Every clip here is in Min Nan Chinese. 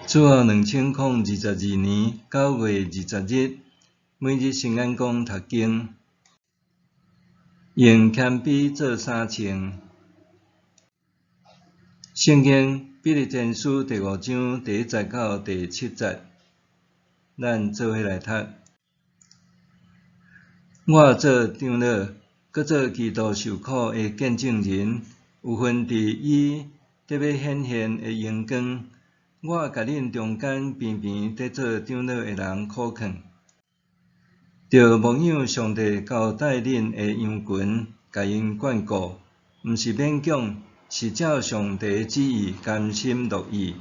主後2022年9月20日，每日聖眼光讀經，用謙卑做衫穿。聖經彼得前書第五章第一節到第七節，咱做伙來讀。我做長老，閣做基督受苦的見證人，有份佇伊得欲顯現的榮光。我共恁中間邊邊佇做長老的人苦勸，著牧養上帝交代恁的羊群，共𪜶眷顧，毋是勉強，是照上帝的旨意，甘心樂意；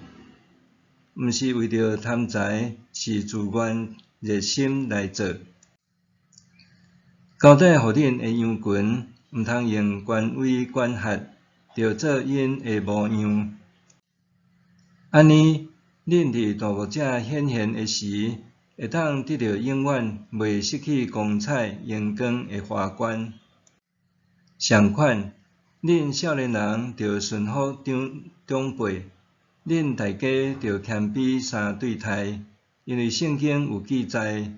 毋是為著貪財，是自願熱心來做。交代予恁的羊群，毋通用權威管轄，著做𪜶的模樣。按呢，恁佇大牧者顯現的時，會當得著永遠袂失去光彩榮光的華冠。相款，恁少年人著順服長長輩，恁大家著謙卑相對待，因為聖經有記載，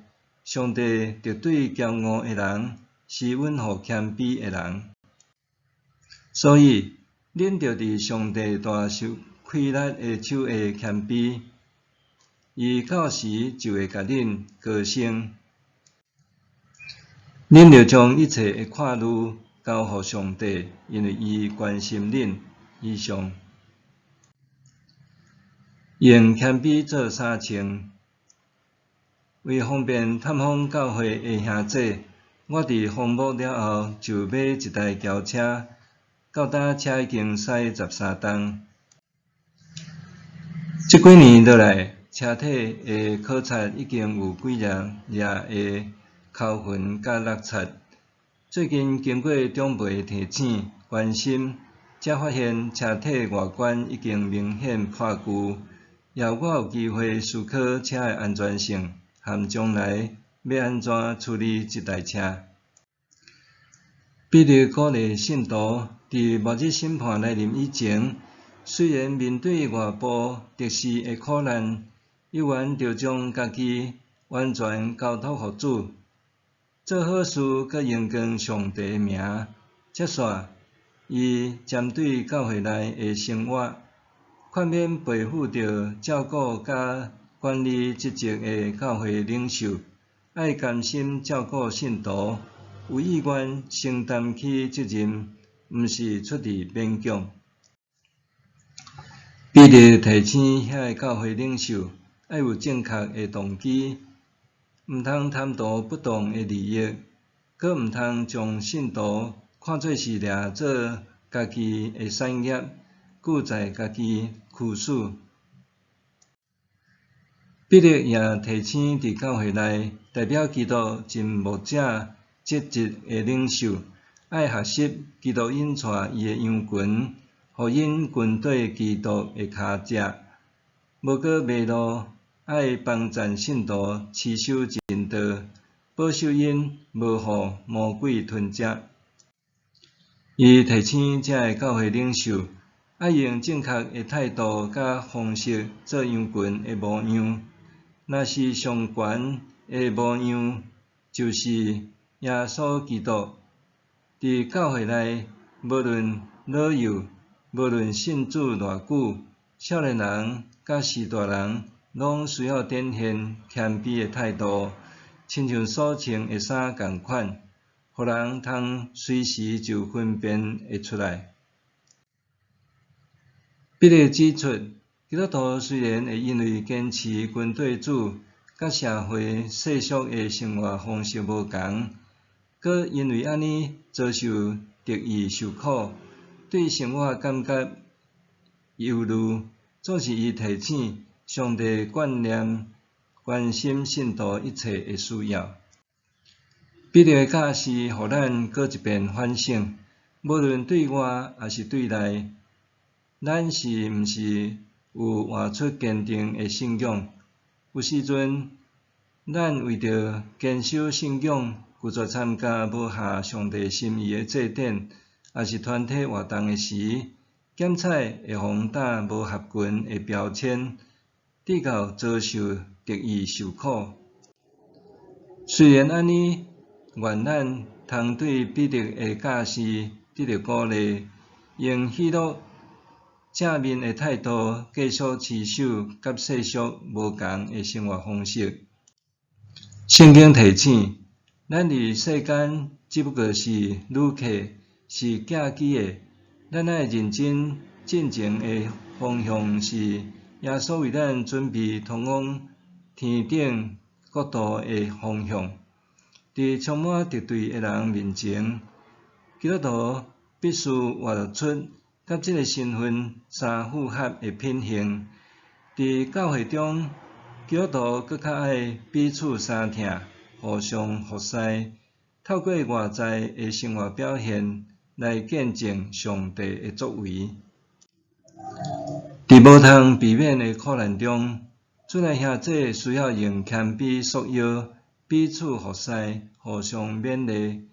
上帝敵對驕傲的人，施恩予謙卑的人。所以，恁著佇上帝大受氣力的手下謙卑，伊到時就會共恁高升。恁著將一切的掛慮交予上帝，因為伊關心恁。以上。用謙卑做衫穿，為方便探訪教會的兄弟，我佇封牧了後就買一台轎車，到今車已經駛13冬。這幾年落來，車體的考察已經有幾掠掠的溝痕佮落漆。最近經過長輩的提醒關心，才發現車體外觀已經明顯破舊，予我有機會思考車的安全性和將來欲按怎處理這台車。彼得鼓勵信徒，佇末日審判來臨以前，雖然面對外部敵視的苦難，猶原著將家己完全交託予主，做好事閣榮光上帝的名。接續，伊針對教會內的生活，勸勉背負著照顧佮管理職責的教會領袖，愛甘心照顧信徒，有意願承擔起責任，毋是出自勉強。彼得提醒遐个教會領袖，愛有正確的動機，毋通貪圖不當的利益，閣毋通將信徒看做是掠做家己的產業，旨在家己驅使。彼得也提醒佇教會內代表基督盡牧者職責的領袖，愛學習基督引帶伊的羊群，予𪜶跟綴基督的跤跡，無閣迷路，愛幫贊信徒持守真道，保守𪜶無予魔鬼吞食。伊提醒遮个教會領袖，愛用正確的態度佮方式做羊群的模樣。若是上懸的模樣，就是耶穌基督。佇教會內，無論老幼，無論信主偌久，少年人佮序大人，攏需要展現謙卑的態度，親像所穿的衫仝款，予人通隨時就分辨會出來。彼得指出，基督徒雖然會因為堅持跟綴主，佮社會世俗的生活方式無仝，閣因為按呢遭受敵意受苦，對生活感覺憂慮，總是伊提醒上帝掛念關心信徒一切的需要。彼得的教示，予咱閣一遍反省，無論對外抑是對內，咱是毋是有活出堅定的信仰？有時陣，咱為著堅守信仰，拒絕參加無合上帝心意的祭典，抑是團體活動的時，檢採會予打無合群的標籤，直到遭受敵意受苦。雖然按呢，願咱通對彼得的教示得著鼓勵，用喜樂正面的態度繼續持守佮世俗無仝的生活方式。聖經提醒，咱佇世間只不過是旅客，是寄居的。咱愛認真進前的方向是耶穌為咱準備通往天頂國度的方向。佇充滿敵對的人面前，基督徒必須活出佮這个身份相符合的品行。佇教會中，基督徒閣較愛彼此相疼，互相服侍，透過外在的生活表現來見證上帝的作為。佇無通避免的苦難中，主內兄弟需要用謙卑束腰，彼此服侍，互相勉勵，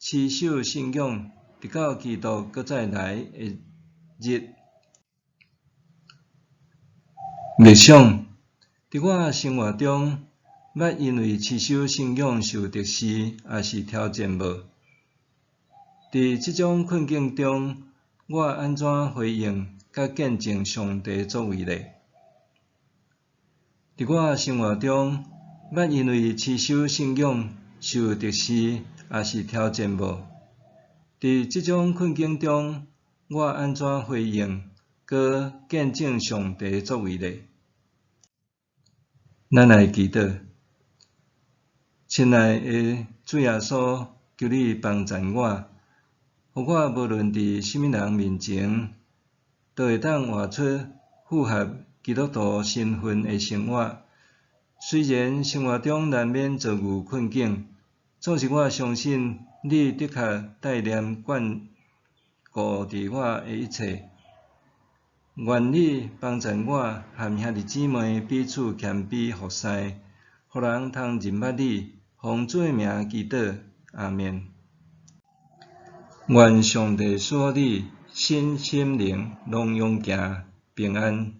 持守信仰，直到基督閣再來的日。默想，佇我生活中，捌因為持守信仰受敵視，抑是挑戰無？佇這種困境中，我按怎回應佮見證上帝作為呢？佇我生活中，捌因為持守信仰受敵視，抑是挑戰無？佇這種困境中，我按怎回應閣見證上帝作為呢？咱來祈禱，親愛的主耶穌，求你幫贊我，予我無論佇啥物人面前，都會當活出符合基督徒身份的生活。雖然生活中難免遭遇困境，總是我相信你的確帶念眷顧著我的一切。願你幫贊我和兄弟姊妹彼此謙卑服侍，予人通認捌你，奉主的名祈禱，阿們。願上帝賜福你，身心靈攏勇健平安。